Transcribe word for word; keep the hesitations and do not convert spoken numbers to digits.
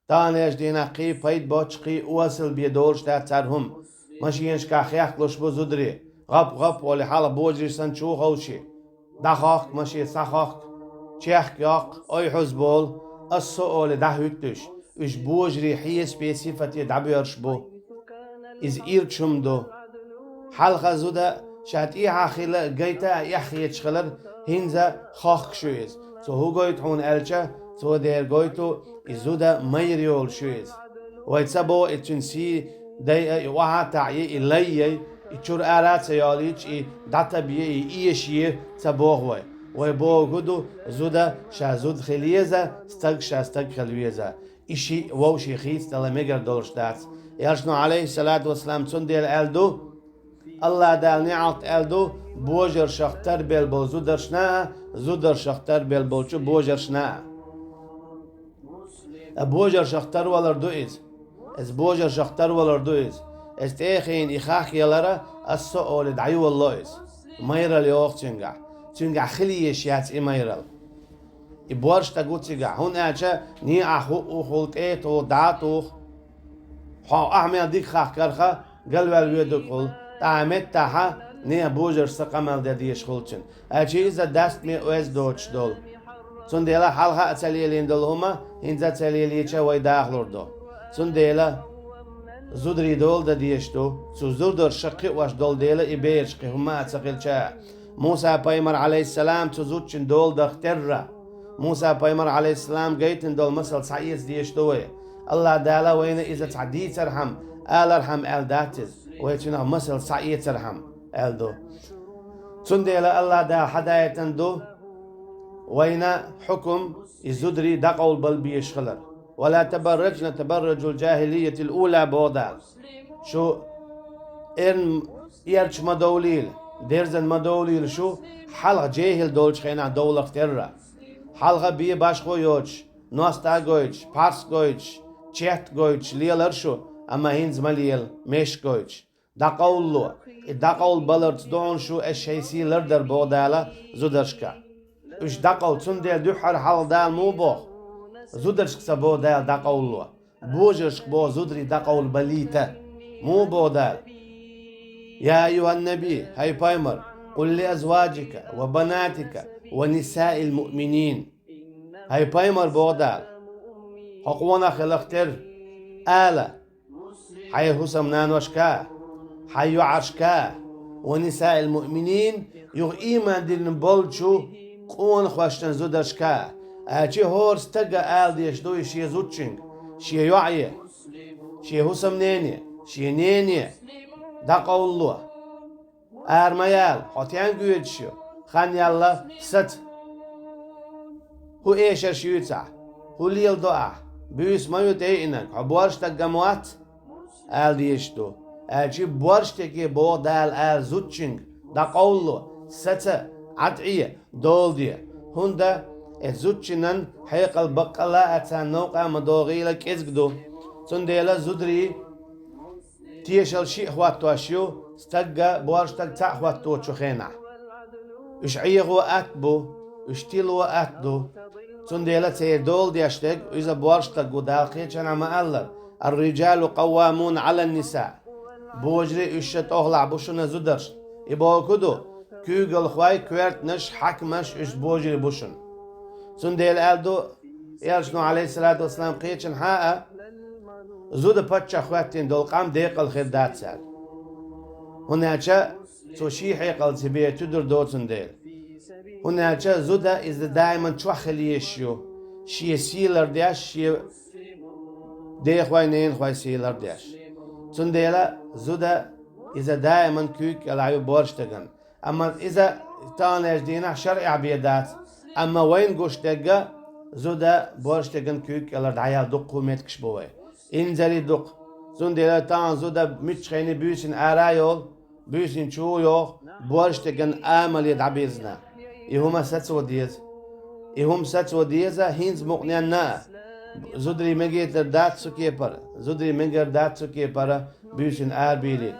Таханлерчу дийнахь кхин пайда боцуш, кхин осал бен долуш дац цара хӀума. Машенашкахь хехкалуш бу зударий. ГӀап-гӀап олий, хьалха божарий санна чу ховший. ДӀахохку машен, схьахохку, чехка йоккху, ой хьуза болу, ас со олий дӀахӀуьттуш. Уьш божарий хьесапе, сифате дӀабоьрзуш бу. Иза ирча хӀума ду. Хьалха зуда ша тӀехьа хилла гайта а эхь хеташ хилар, хӀинца хохкуш ю иза. Цо хӀун гойту хьуна аьлча, цо дера гойту, и зуда майра йолуш ю иза. Вай ца боху и цуьнан сий дайа, и охьа а таӀъе, и лай яй, и чуьра ара а ца йолийча, и дӀатабъе, и эшае ца боху вай. Вай боху хӀун ду, зуда ша зуда хила еза, стаг ша стаг хила веза. И шиъ вовшийн хийцадала мегар долуш дац. Элчано, Ӏалайхиссалату вассалам, цундела аьлла ду, АллахӀ Дала неӀалт аьлла ду божаршах тарбелла болу зударшна а, зударшах тарбелла болчу божаршна а. Ткъа божаршах тарвалар ду иза. Иза божаршах тарвалар ду иза. Иза тӀехийна и хахка ялара, ас со олий дӀайолало иза. Майралла йогӀу цуьнгахь. Цуьнгахь хила езаш яц и майралла. И борш стаг ву цигахь, хӀунда аьлча некъахь хӀуъу хуьлу, тӀе а туху, дӀа а туху. Хьо ахь мел дика хахкарха, галваьлла воьдург хуьлу, тӀаккха меттахьа нехан божаршца къамел де дезаш хуьлу цуьнан. Аьлча иза дастаме оьзда доцуш долу. Цундела хьалха а ца лелийна долу хӀума, хӀинца а ца лелийча, вай дахалур ду. Цундела зударий дола дан дезаш ду, цу зударша кхиош долу дела и бераш кхин хӀумма а ца хилча. Муса-пайхамар, Ӏалайхиссалам, цу зудчун дола дарх терра. Муса-пайхамар, Ӏалайхиссалам, гайтина долу масал схьаэца дезаш ду вай. АллахӀ Дала вайна иза цхьа дийцархьама, алархьама аьлла дац иза. Вай цуьнах масал схьаэцархьама аьлла ду. Цундела АллахӀ Дала хьадаийтина ду вайна хьукум, и зударий дӀакъовлабала безаш хилар. «ولا تبرجن تبرج الجاهلية الأولى», боху Дала. Шу эрна, эрча ма довлийла, дерзана ма довлийла шу, хьалха жехӀил долчу хенахь довларх терра. Хьалха бен башхо йоцуш, ност а гойтуш, пхьарс гойтуш, четта гойтуш лелара шу, амма хӀинца ма лела, мешка гойтуш. ДӀакъовлало, и дӀакъовлабаларца ду хьуна шу, ас шайн сий лардар, боху Дала, зударшка. Уьш дӀакъовла, цундела дуьххьара хьалха Дала муха боху? Зударшка ца боху Дала дӀакъовлало. Божаршка боху зударий дӀакъовлабалийта. Муха боху Дала? «يا أيها النبي», хӀай пайхамар, «قل لأزواجك وبناتك ونساء المؤمنين». ХӀай пайхамар, боху Дала, хьо къонах хиларх терра, ала, хьайн хӀусамнаношка, хьайн йоӀаршка, «ونساء المؤمنين», юха ийман диллина болчу къонахошна зударшка. Аьлча хӀора стага ала дезаш ду и шен зудчуьнга, шен йоӀе, шен хӀусамнене, шен нене, дӀакъовлало. Ара ма яла, хьо стенга воьдуш ю, хан яьлла саца. ХӀун эшарш юьйцу ахь? ХӀун леладо ахь? Буьйса ма ю тӀеиънарг, хьо борша стаг ма вац, ала дезаш ду. Аьлча борша стаге боху Дала ала зудчуьнга: дӀакъовлало, саца, ӀатӀе, дола де. ХӀунда, эцу зудчунан хьекъал баккъалла а царна новкъа ма догӀийла, кӀезиг ду. Цундела зударий тешал шиъ хӀоттош ю, стагга борша стаг цхьаъ хӀотточу хенахь. Уьш Ӏехо атта бу, уьш тило атта ду. Цундела церан дола деш дерг иза борша стаг ву, Дала кхечанхьа ма-аллара: «الرجال قوامون على النساء». Божарий уьш ша тӀехулахь бу шуна зударшна. И бохург хӀун ду? Куьйгалхой, коьртанаш, хьаькамаш уьш божарий бу шуна. Цундела аьлла ду Элчано, Ӏалайхиссалату вассалам, кхечанхьа а, зуда паччахь хӀоьттина долу къам декъала хир дац аьлла. ХӀунда аьлча цо шен хьекъалца бен туьдур доцун дела. ХӀунда аьлча зуда иза даиман чохь хила езаш ю, шен сий лардеш, шен дехой, ненахой сий лардеш. Цундела зуда иза даиман куьйга кӀелахь ю борша стеган. Амма иза таханлерчу дийнахь шарӀехь бен дац. Амма вайна гуш дерг а, зуда борша стеган куьйга кӀелара дӀаяла дуккха а меттигаш бу вай. Инзаре дукха. Цундела тахана зуда муьлххачу хене буьйсанна ара а йолу, буьйсанна чу а йоху, борша стеган амале дӀабирзина. И хӀума сацо деза. И хӀума сацо деза хӀинца мукъаненна а. Зударий мегийтар дац цу кепара, зударий мегар дац цу кепара буьйсанна ара а бийлийта.